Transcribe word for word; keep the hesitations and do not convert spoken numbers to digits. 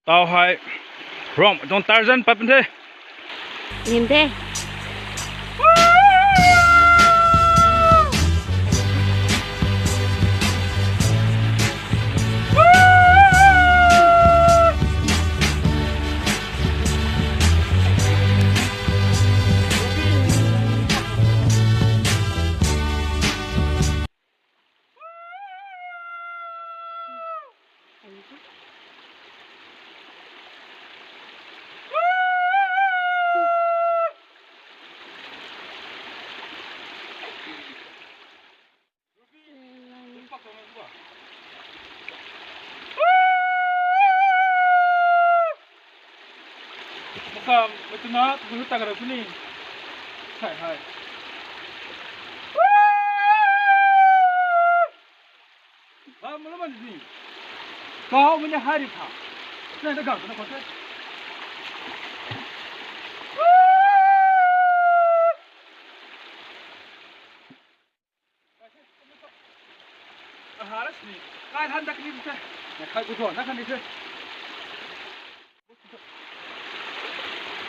Tau hei Rome tuang Tarzan pat pun the. Nim the. Makam, mei tuna, tuna tak ra sini. Sai hai. Ba, mala mala ni. Kau mei ni hai ri tha. Nai na gang na khou the. Aha, that's me. Kai han dak ni the. Na khai ku thon, na khan ni the.